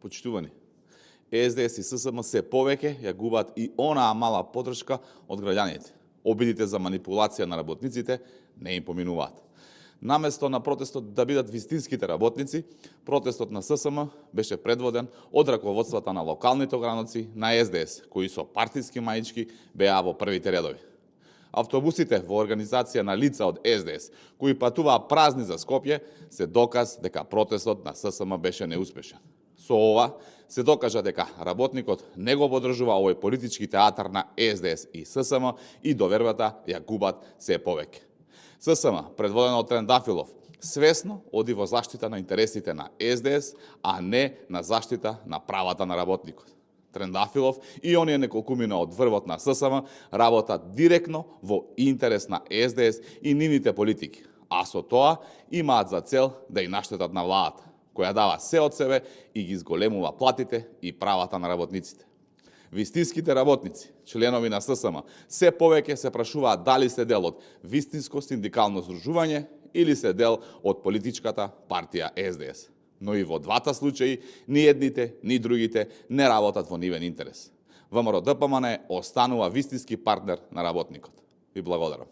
Почитувани, СДС и ССМ се повеќе ја губат и онаа мала поддршка од граѓаните. Обидите за манипулација на работниците не им поминуваат. Наместо на протестот да бидат вистинските работници, протестот на ССМ беше предводен од раководствата на локалните ограноци на СДС, кои со партиски маички беа во првите редови. Автобусите во организација на лица од СДС, кои патуваа празни за Скопје, се доказ дека протестот на ССМ беше неуспешен. Со ова се докажа дека работникот не го подржува овој политички театар на СДС и ССМ и довербата ја губат се повеќе. ССМ, предводена од Трендафилов, свесно оди во заштита на интересите на СДС, а не на заштита на правата на работникот. Трендафилов и оние неколкумина од врвот на ССМ работат директно во интерес на СДС и нивните политики, а со тоа имаат за цел да и наштетат на владата, која дава се од себе и ги зголемува платите и правата на работниците. Вистинските работници, членови на ССМ, се повеќе се прашуваат дали се дел од вистинско синдикално здружување или се дел од политичката партија СДС. Но и во двата случаи, ни едните, ни другите не работат во нивен интерес. ВМРО-ДПМН останува вистински партнер на работникот. Ви благодарам.